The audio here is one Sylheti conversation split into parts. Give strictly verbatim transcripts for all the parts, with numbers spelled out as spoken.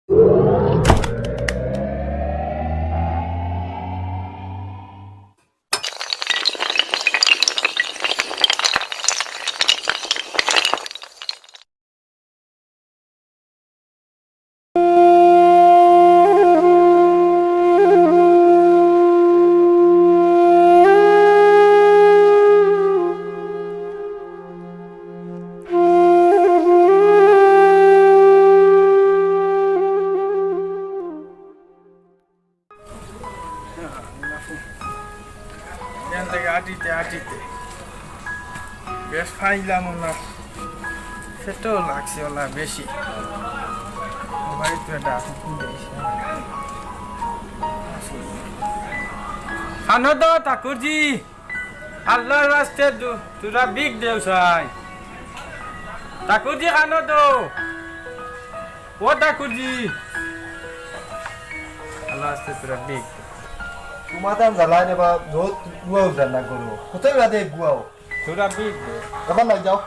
এখান থেকে আটিতে আটিতে বেশ ফাইলাম না, পেটও লাগছে অলা বেশি। ভাই তো এটা খানো তো ঠাকুরজি, আল্লাহর ওয়াস্তে দু-, থুড়া ভিক দেও চাই। ঠাকুরজি খানো তো। ও ঠাকুরজি। আল্লাহর ওয়াস্তে থুড়া ভিক। তুমার দাম জ্বালায় রে বা, রোদ গুয়াও জানা করো। কতই বাদে গুয়াও? থুড়া ভিক দে। এবার নাই যাও।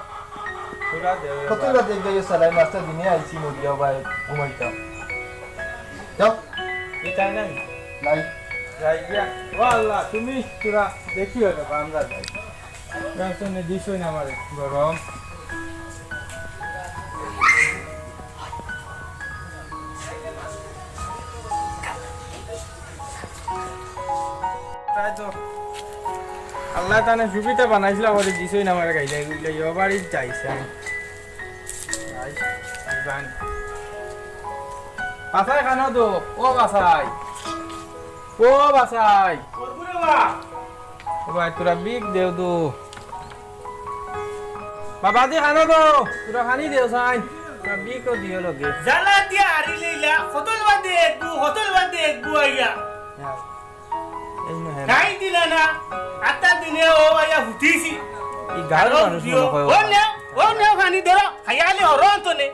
থুড়া দে, কতই বাদে গিয়ে চালাই, মাস্টার দিনে আইছি, মরিয়াও ভাই, ঘুমাইতাম। যাও। ইতাই নাই? নাই। যাই গিয়া। ও আল্লাহ, তুমি থুড়া দেখিও রে বা, আমরা যাই। বেতনে দিছই না আমারে, গরম। তাই তো। আল্লাহ তানে সুবিধা বানাইছিল, আমারে দিছই না আমারে গাইলে, এগুলো ইয়ো বাড়ি যাইছে। যাই, যাই। বাসাই খানো তো, ও বাসাই। ও বাসাই। ও ভাই, থুড়া ভিক দেও তো। বাবাজি খানো তো, থুড়া পানি দেও চাইন। থুড়া ভিকও দিও লগে। জ্বালা দিয়া হারি লইলা, হতল বাদে একগু, হতল বাদে একগু আইয়া। হ্যাঁ। এই না, হ্যাঁ। তাই দিলা না, আটটা দিনে ও আইয়া ফুটিছি। এই গাঁর মানুষ মনে হয় ও। ও নেও, ও নেও পানি ধরো, খাইয়া আলি হরো অন্তনে।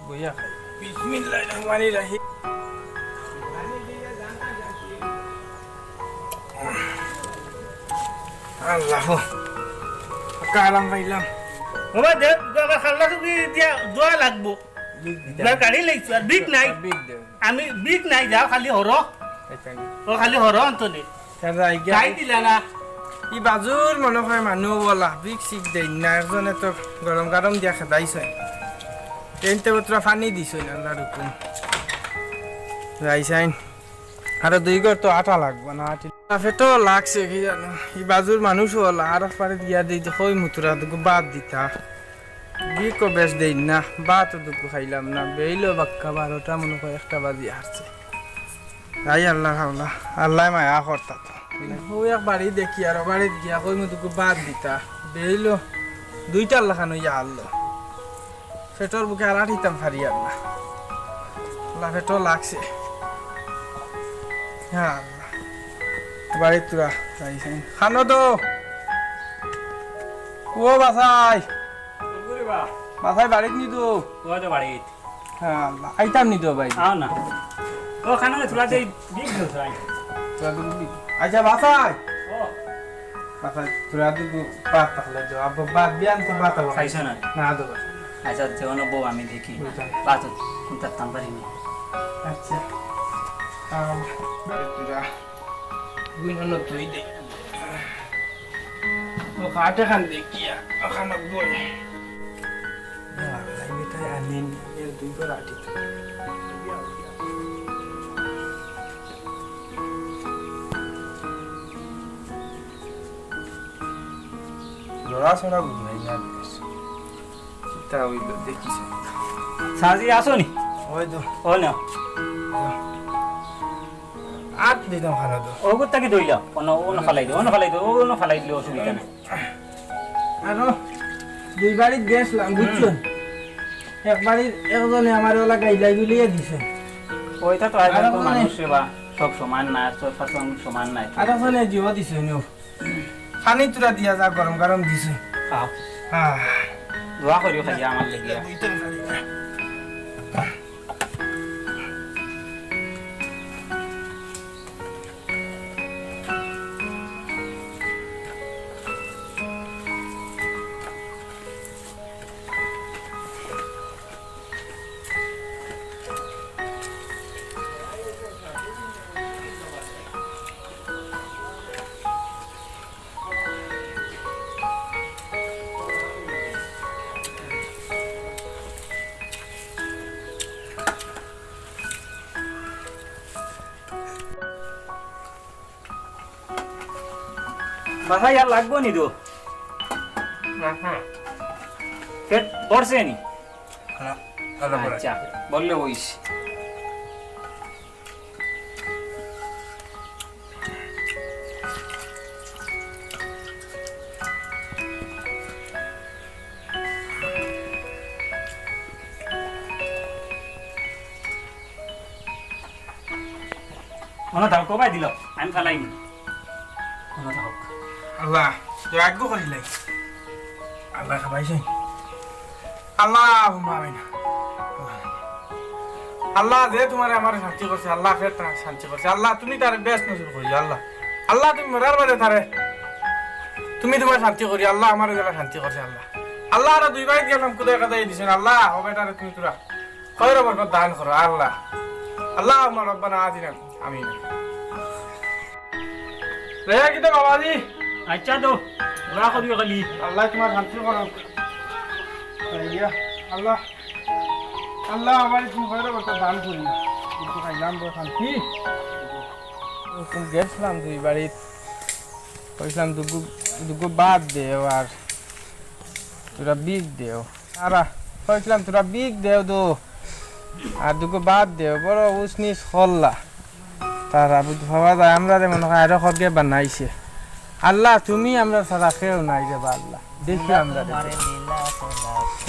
বইয়া খাই। বিসমিল্লাহির রহমানির রহিম। আল্লাহ। আরাম পাইলাম। ওবা দে, আবার খাল্লা টুকি দিয়া দোয়া লাগবো। ভিক দিতে না, গাড়ি লইছো, আর ভিক নাই। ভিক দেও। আমি ভিক নাই, যাও খালি হরো। এখানে। ও খালি হরো অন্তনে। তারা আইগা। তাই দিলা না। ই বাজুর মনে হয় মানুষ ওলা, ভিক সিক দেইন না, একজনে তো গরম গরম দিয়া খেদাইছে। টেন্টে বতরা পানি দিছে না, আল্লাহর হুকুম। যাইছাইন। আরো দুই ঘর তো আটা লাগবো না, আটি। পেটও লাগছে কি জানো, ই বাজুর মানুষ ওলা, আর পারে দিয়া দিতে কই মুতুরা দুগু বাদ দিতা। ভিকও বেশ দেইন না, ভাতও দুগু খাইলাম না, বেইলো বাক্কা বারোটা মনে হয় একটা বাজি হারছে। আই আল্লাহ খাওলা, আল্লাহ মায়া করতা তো। ও এক বাড়ি দেখি আর ও বাড়িত গিয়া কই মুতুকু বাদ দিতা। বেইলো দুইটার লাখান হইয়া আল্লো। পেটর ভুকে আর আটিতাম পারি আর না। আল্লাহ পেটও লাগছে। হ্যাঁ আল্লাহ। বাড়িত তুরা যাইছেন। খানো তো। ও বাসাই। বাসাই বাড়িত নি তো। ওই তো বাড়িত। হ্যাঁ, আল্লাহ। আইতাম নি তো ভাই। আও না। ও, খানো রে, তুরা যে ভিক দেও, ভাই। তুরা দুগু ভিক। আচ্ছা, বাসাই। ও। বাসাই, তুরা দুগু ভাত তাহলে দেও। আব্বা, ভাত বিয়ান তো ভাত আবার। খাইছো না? না, দেও। আচ্ছা, যেমন বউ আমি দেখি। বুঝলাম। ভাত তো তাম পারি নি। আচ্ছা। আম, তুরা। গুইন হলো তুই দে। ও খাটে খান দেখিয়া, ওখানে বই। না, আমি তাই আনি, এর দুই ঘর আটি তো। লড়াচড়া বুঝি নাই না বেশ। কিতা হইল দেখিস। সাজি আসো নি? ওই তো। ও না। আট দিতাম খানো তো। ওগুর তাকে দইলা। অন্য, অন্য ফালাই দিও, অন্য ফালাই দিও, অন্য ফালাই দিলে অসুবিধা নাই। আরো দুই বাড়িত গেছলাম, বুঝছো? এক বাড়ির একজনে আমার ওলা গাইলাই গুলিয়ে দিছে। ওইটা তো আজকাল আরো মানুষ রে বা, সব সমান না, সব সমান নাই। আর ওখানে জিও দিছে নো। পানি তুরা দিয়া যা, গরম গরম দিছে। খাও। আহ। দোয়া করিও খালি আমার লাগিয়া। দুইটা খালি। বাবা, আর লাগবো নি তো? না, না। পেট ভরছে নি? না, আল্লাহ ভরে। আচ্ছা, বললে বইস। মনে থাকো, কবাই দিল, আমি ফালাইনি। মনে থাকো। আল্লাহ, তুই আগ্রহ করিলাই। আল্লাহ খাবাইছে। আল্লাহুম্মা আমিন। আল্লাহ, যে তোমারে আমারে শান্তি করছে, আল্লাহ ফের তার শান্তি করছে। আল্লাহ, তুমি তারে বেশ নসিব করিও, আল্লাহ। আল্লাহ, তুমি মরার বাদে তারে, তুমি তোমার শান্তি করিও, আল্লাহ, আমারে যেলা শান্তি করছে, আল্লাহ। আল্লাহ, আর দুই বাড়িত গেলাম, কুদায় কাদায় দিছেন, আল্লাহ, হবে তারে তুমি তোরা খয়র বরকত দান করো, আল্লাহ। আল্লাহুম্মা রব্বানা আতিনা। আমিন। রে, কিতা বাবাজি? আচ্ছা তো, দোয়া করিও খালি। আল্লাহ তোমার শান্তি করো। ইয়া, আল্লাহ, আল্লাহ, আমার তুমি খয়র বরকত দান করি না। কিন্তু খাইলাম বড় শান্তি। তুমি গেছিলাম দুই বাড়িত, কইছিলাম দুগু, দুগু বাদ দেও আর তোরা বিষ দেও। তারা কইছিলাম, তোরা বিগ দেও দো, আর দুগু বাদ দেও, বড় উসনিস খল্লা। তারা বুঝ পাওয়া যায়, আমরা রে মনে হয় আরো খগে বানাইছে। আল্লাহ, তুমি আমরা ছাড়া কেউ নাই রে বা আল্লাহ, দেখি আমরা রে।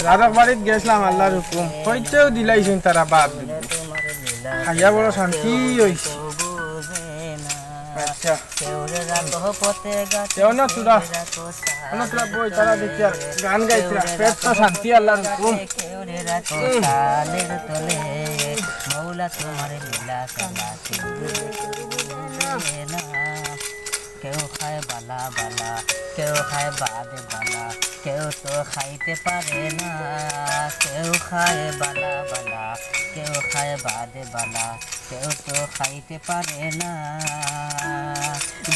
আরক বাড়িত গেছিলাম, আল্লাহর হুকুম, কইতেও দিলাইছেন তারা বাদ দিবো। খাইয়া বড় শান্তি হইছে। আচ্ছা। কেউরে রাখো পথে ঘাটে, কেউ না তোরা। কেউরে রাখো অন্য তোরা বই, তারা দেখি আর গান গাইতরা। পেট তো শান্তি, আল্লাহর হুকুম। কেউরে রাখো হুম। তালের তলে, মৌলা তোমার লীলা খেলা কেউ বুঝে না। কেউ খায় বালা বালা, কেউ খায় বাদে বালা, কেউ তো খাইতে পারে না। কেউ খায় বালা বালা, কেউ খায় বাদে বালা, কেউ তো খাইতে পারে না।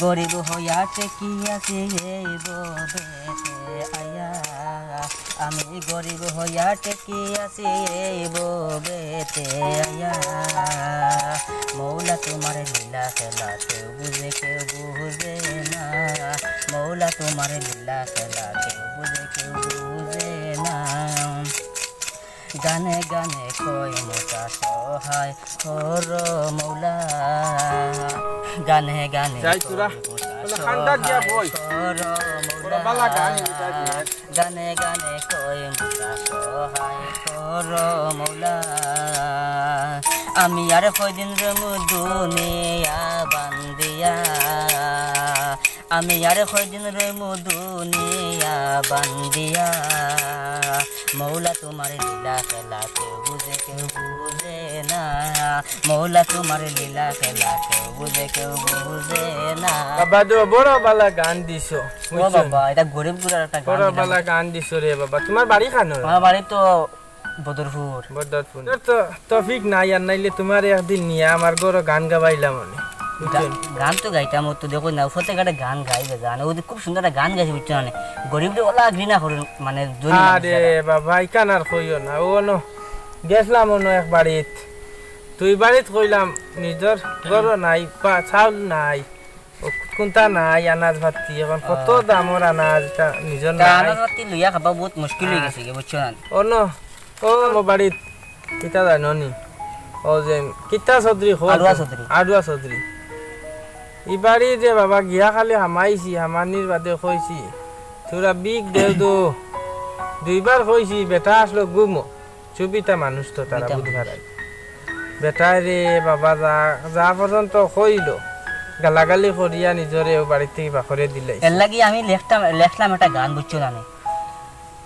গরিব হইয়া ঠেকি আছি এই ভবেতে আইয়া, আমি গরিব হইয়া ঠেকি আছি এই ভবেতে আইয়া। মৌলা তোমার লীলা খেলা কেউ বুঝে, কেউ বুঝে না। মৌলা তোমার লীলা খেলা কেউ বুঝে, কেউ বুঝে না। গানে গানে কই মোটা সহায় করো মৌলা। গানে গানে যাই তোরা, কই মোটা তোরা খান্দাত গিয়া সহায় বই। করো মৌলা। বালা গান এটা দিয়ে। গানে গানে কই মোটা সহায় করো মৌলা। আমি আর কয়দিন রমু দুনিয়া বান্দিয়া। আমি আর কয়দিন রইমু দুনিয়া বান্দিয়া। মৌলা তোমার লীলা খেলা কেউ বুঝে, কেউ বুঝে না। মৌলা তোমার লীলা খেলা কেউ বুঝে, কেউ বুঝে না। বাবা তো বড় বালা গান দিছো, ও বুঝছো? বাবা, এটা গরিব গুরার একটা গান বড় দিলাম। বালা গান দিছো রে বাবা। তোমার বাড়ি খানো? আমার বাড়ি তো বদরপুর। বদরপুর। তোর তো তৌফিক নাই, আর নাইলে তোমার একদিন নিয়া আমার ঘরো গান গাবাইলাম আমি। বুঝছো? গা-, গান তো গাইতাম, ও তো দেখো না, ফতে ঘাটে গান গাইবে গান। ও যে খুব সুন্দর একটা গান গাইছে, বুঝছো না? গরিবরে ওলা ঘৃণা করে, মানে, ধনী মানুষ আরে যারা। বাবা, ইখান আর কইও না। ও ন, গেছলাম অন্য এক বাড়িত। দুই বাড়িত কইলাম, নিজর ঘরো নাই, পা-, চাউল নাই। ও কুনটা নাই, আনাজ পাতি, এখন কত আহ। দামর আনাজ, এটা নিজর তা নাই। আনাজ পাতি লইয়া খাবা বহুত মুশকিল হয়ে আহ। গেছে গি, বুঝছো না? অন্য, ও, ও বাড়িত, কিতা জানো নি? ও যে, কিতা চৌধুরী, খো আড়ুয়া তো। চৌধুরী। আড়ুয়া চৌধুরী। ই বাড়ি যে বাবা গিয়া খালি হামাইছি, হামানির বাদে কইছি, "তোরা বিগ দেও দো।" দুইবার কইছি, বেটা আসলো গুমো। চুবিতা মানুষ তো তারা চুবিতা বুধ মানুষ। হারাই। বেটায় রে বাবা যা, যা পর্যন্ত কইল, গালাগালি করিয়া নিজরে ও বাড়ি থাকি বাখরে দিলাই। এর লাগি আমি লেখতাম, লেখলাম একটা গান, বুঝছো না নি?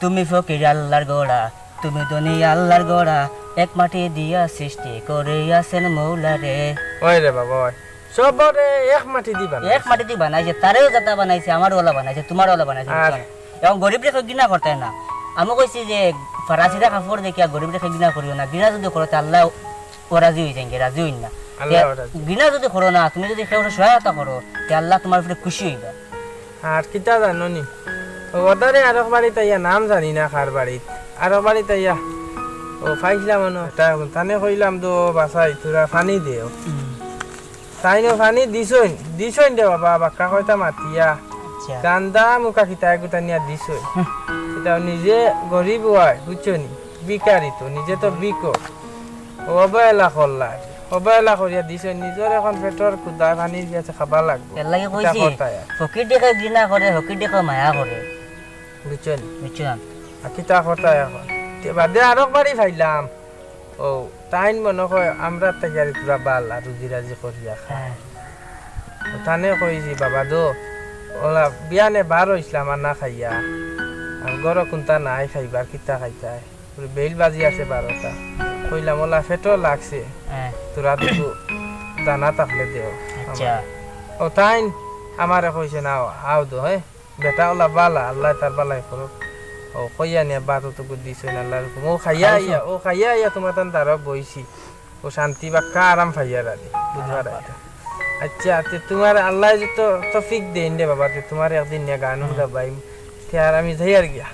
তুমি ফকির আল্লাহর গড়া, তুমি ধনী আল্লাহর গড়া, এক মাটি দিয়া সৃষ্টি করিয়াছেন মৌলা রে। ওই রে বাবা, ওই। সবরে এক মাটি দি বানাইছে। এক মাটি দি বানাইছে, তারেও যেটা বানাইছে, আমারও ওলা বানাইছে, তোমারও ওলা বানাইছে, আর বুঝছো না? এবং গরিবরে কেউ ঘৃণা করতে না। আমি কইছি যে ফারাসিরা কাপড় দেখিয়া গরিবরে কেউ ঘৃণা করিও না। ঘৃণা যদি করো, তে আল্লাহ ও রাজি হয়ে যাইন, রাজি হইন না। আল্লাহ তে রাজি। ঘৃণা যদি করো না, তুমি যদি কেউ সহায়তা করো, তে আল্লাহ তোমার উপরে খুশি হইবা। আর কিতা জানো নি? ও ওদারে আরক বাড়িত আইয়া, নাম জানি না কার বাড়িত, আরক বাড়িত আইয়া, ও পাইছিলাম মনো, তাই এখন তানে কইলাম, "দো বাসাই, তোরা পানি দেও।" হুম। তাইনও পানি দিছইন, দিছইন দে বাবা, বাক্কা কয়টা মাতিয়া। আচ্ছা। কান্দা মুখা কিতা এগুতা নিয়া দিছইন। ইতা নিজে গরিব অয়, বুঝছো নি? ভিখারি তো, নিজে তো ভিখো। অবহেলা করলা, অবহেলা করিয়া দিছইন, নিজর এখন পেটর ক্ষুধা পানির পিয়াসে খাবা লাগবো। এর লাগি কিতা কইছি, করতায় আর? ফকির দেখে ঘৃণা করে, ফকির দেখে মায়া করে। বুঝছো নি? বুঝছো না? আর কিতা করতায় এখন? তে বাদে আরক বাড়ি পাইলাম। ও, তাইন মনো কয় আমরা তাই আর পুরা বালা রুজি রাজি করিয়া খাই। হ্যাঁ। ও তানে কইছি, "বাবা দো, ওলা বিয়ানে বার অইছলাম আর না খাইয়া। আর ঘরো কুন্তা নাই খাইবার, কিতা খাইতায়?" বেইল বাজি আছে বারোটা। কইলাম, "ওলা পেটো লাগছে, হ্যাঁ। তোরা দুগু দানা থাকলে দেও।" আচ্ছা। ও তাইন আমারে কইছে, "না, আও দো, হ্যাঁ।" বেটা ওলা বালা, আল্লায় তার বালাই করুক। ও কইয়া নিয়া বাত তো দিছইন আল্লার হুকুম। ও খাইয়া খাইছো? আইয়া, ও খাইয়া আইয়া তুমার তান দ্বারা বইছি। ও শান্তি বাক্কা আরাম পাইয়ার আর কি, বুঝবার আরাম আর কি। আচ্ছা, তে তুমার আল্লায় যত তৌফিক দেইন রে বাবা, তে তুমার একদিন নিয়া গান হুম। গাবাইম। তে আর আমি যাইয়ার গিয়া।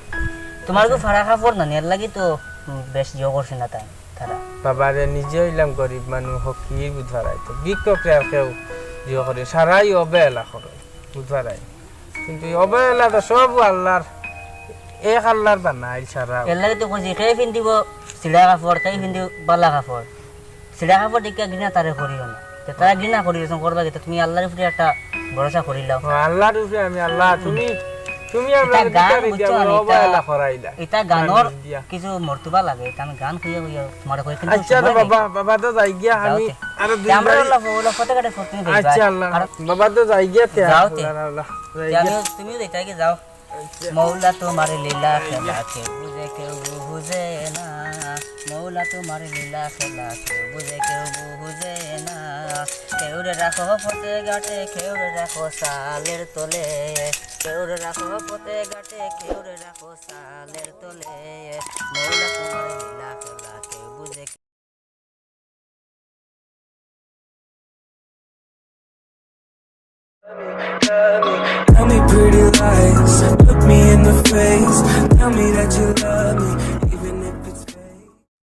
তুমার গো ফাড়া কাপড় না, এর লাগি তো, উম, বেশ জো করছে না তাই, তারা। বাবা রে, নিজে অইলাম গরিব মানুষ, ফকির বুঝবার আইতো। ভিক্ষুকরে আর কেউ জো করে, সারাই অবহেলা করে, বুঝবার আই। কিন্তু এই অবহেলা তো সব আল্লার, এক আল্লার বানাইল সারা। এর লাগি তো কইছি, কে ফিন্দিব ছিড়া কাপড়, কে ফিন্দিব বালা কাপড়। ছিড়া কাপড় দেখিয়া ঘৃণা তারে করিও না। তে তারা ঘৃণা করিও, করবা কিতা? তুমি আল্লার উপরে একটা ভরসা করিলাও। ও, আল্লার উপরে আমি আল্লাহ, তুমি, তুমি আমরা ইটা গান ভিখারি দিয়া বুঝছো আমরা না, ইটা, অবহেলা করাইলা। ইটা গানর গান দিয়া। কিছু মর্তবা লাগে, ইটা আমি গান কইয়া কইয়া তোমারে কই, কিন্তু আচ্ছা, সময় নাই। বাবা, বাবা তো যাই গিয়া, যাও আমি তে। আরো তে দুই আমরা বাড়ি। ওলা, ওলা ফতে কাটে ফতে যাইবা। আচ্ছা, আল্লাহ। আর বাবা তো যাই গিয়া তে, যাও তে। আল্লাহ, আল্লাহ, যাই তে গিয়া। আমি, তুমিও যাইতা কি যাও। আচ্ছা। মৌলা তোমার লীলা খেলা কেউ বুঝে কেউ বুঝে না। মৌলা তোমার লীলা খেলা কেউ বুঝে কেউ বুঝে না। কেউরে রাখো পথে ঘাটে, কেউরে রাখো চালের তলে। কেউরে রাখো পথে ঘাটে, কেউরে রাখো চালের তলে। মৌলা তোমার লীলা খেলা কেউ বুঝে Tell me pretty lies, look me in the face. Tell me that you love me.